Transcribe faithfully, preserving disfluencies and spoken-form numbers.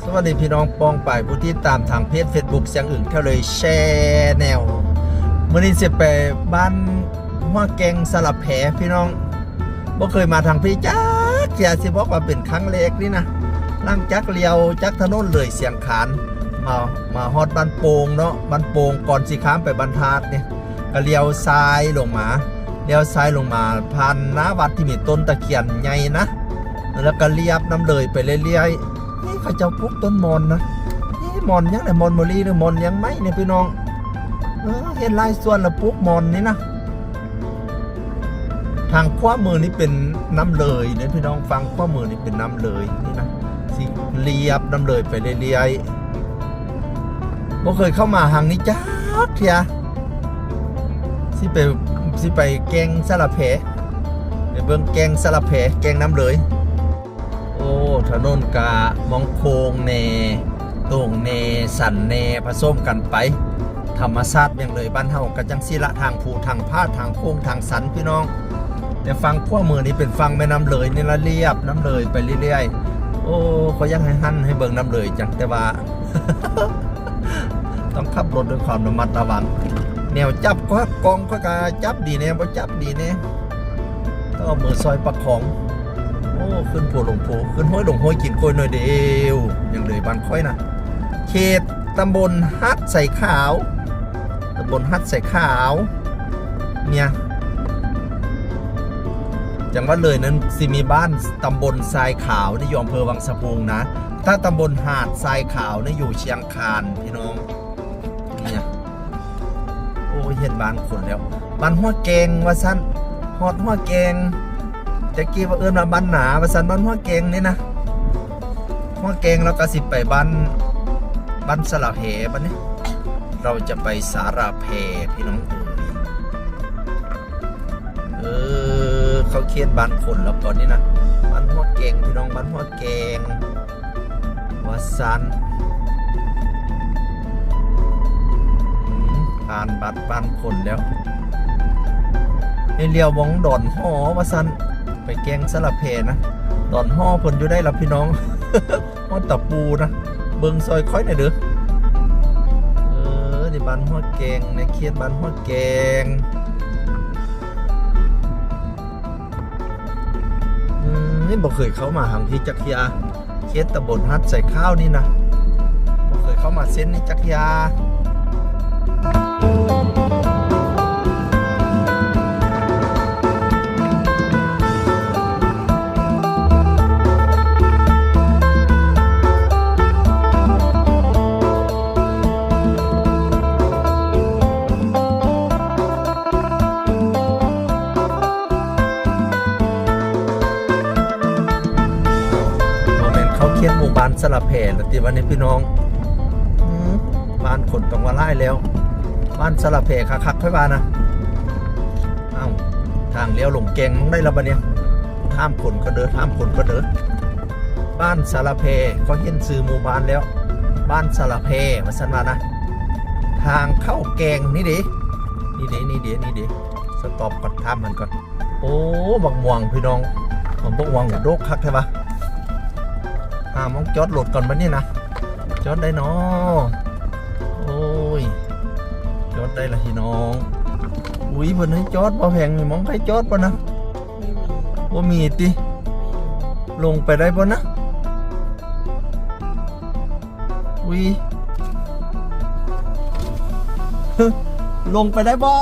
สวัสดีพี่น้องปองไปายผู้ติดตามทางเพจ Facebook เสียงอึ่งเที่ยวเลย Channel มื้อนี้สิไปบ้านหัวแกงสะหละแพพี่น้อง บ่เคยมาทางพี้จักเทื่อ สิบอกว่าเป็นครั้งแรกนี่นะ หลังจากเลี้ยวจากถนนเลยเสียงขาน มา มาฮอดบ้านโป่งเนาะ บ้านโป่งก่อนสิข้ามไปบ้านธาตุเนี่ย ก็เลี้ยวซ้ายลงมา เลี้ยวซ้ายลงมาผ่านหน้าวัดที่มีต้นตะเคียนใหญ่นะ แล้วก็เลียบน้ำเลยไปเรื่อยๆ นี่เขาเจ้าปลูกต้นมอนนะ นี่มอนยังไง มอนเมอรี่หรือมอนยังไม่เนี่ยพี่น้อง เออ เห็นหลายส่วนแล้วปลูกมอนนี่นะ ทางขวามือนี่เป็นน้ำเลยเนี่ยพี่น้อง ฝั่งขวามือนี่เป็นน้ำเลยนี่นะ สิเลียบน้ำเลยไปเรื่อยๆ บ่เคยเข้ามาทางนี้จักเทื่อ สิไป สิไปแกงสะหละแพ ไปเบิ่งแกงสะหละแพ แกงน้ำเลย โอ้ ถนนกะมองโค้งแน่ โต่งแน่ สันแน่ ผสมกันไป ธรรมชาติเมืองเลยบ้านเฮาก็จังซี่ละ ทางภูทางผา ทางโค้งทางสันพี่น้อง แต่ฝั่งขวามือนี่เป็นฝั่งแม่น้ำเลยนี่ละ เลียบน้ำเลยไปเรื่อยๆ โอ้ ก็ยังให้หันให้เบิ่งน้ำเลยจัง แต่ว่า ต้องขับรถด้วยความระมัดระวัง แนวจับก็กองก็กะจับดีแน่ บ่จับดีแน่ ต้องเอามือซอยประคอง โอ้ ขึ้นภูลงภู ขึ้นห้วยลงห้วย กินกล้วยหน่อยเดียว ยังเลยบ้านค่อยนะ เขตตำบลหาดทรายขาว ตำบลหาดทรายขาว เนี่ย จังหวัดเลยนั้นสิมีบ้านตำบลทรายขาวนี่อยู่อำเภอวังสะพุงนะ ถ้าตำบลหาดทรายขาวนี่อยู่เชียงคานพี่น้อง เนี่ย โอ้ย เห็นบ้านคนแล้ว บ้านหัวแกงว่าซั่น ฮอดหัวแกง แต่กี้ว่าเอิ้นว่าบ้านหนาว่าซั่น บ้านหัวแกงนี่นะ หัวแกงเราก็สิไปบ้าน บ้านสะหละแพบัดนี้ เราจะไปสะหละแพพี่น้องเอ๋ย เออ เข้าเขตบ้านคนแล้วตอนนี้นะ บ้านหัวแกงพี่น้อง บ้านหัวแกง ว่าซั่น อืม ผ่านบัดบ้านคนแล้ว ให้เลี้ยวหม่องดอนฮ้อว่าซั่น ไปแกงสะหละแพนะ ดอนฮ้อเพิ่นอยู่ได้ล่ะพี่น้อง ฮอดตะปูนะ เบิ่งซอยค่อยหน่อยเด้อ เออ นี่บ้านหัวแกง ในเขตบ้านหัวแกง อืม นี่บ่เคยเข้ามาทางพี้จักเทื่อ เขตตำบลหาดทรายขาวนี่นะ บ่เคยเข้ามาเส้นนี้จักเทื่อ บ่แม่นเข้าเขตหมู่บ้านสะหละแพแล้วติ วันนี้พี่น้อง อืม บ้านคนต้องว่าหลายแล้ว บ้านสะหละแพคักๆ ค่อยว่านะ อ้าว ทางเลี้ยวลงแกงลงได้แล้วบัดเนี่ย ถามคนก็เด้อ ถามคนก็เด้อ บ้านสะหละแพ ก็เห็นชื่อหมู่บ้านแล้ว บ้านสะหละแพ ว่าซั่นว่านะ ทางเข้าแกงนี่เด้ นี่เด้ นี่เด้ นี่เด้ สต็อปก่อน ถามมันก่อน โอ้ บักม่วงพี่น้อง ผมบักม่วงดกคักแท้วะ หาหม่องจอดรถก่อนบัดนี้นะ จอดได้เนาะ โอ้ย จอดได้ละพี่น้อง อุ๊ย เพิ่นให้จอดบ่แพง มีหม่องให้จอดบ่นะ บ่มีติ ลงไปได้บ่นะ อุ๊ย ลงไปได้บ่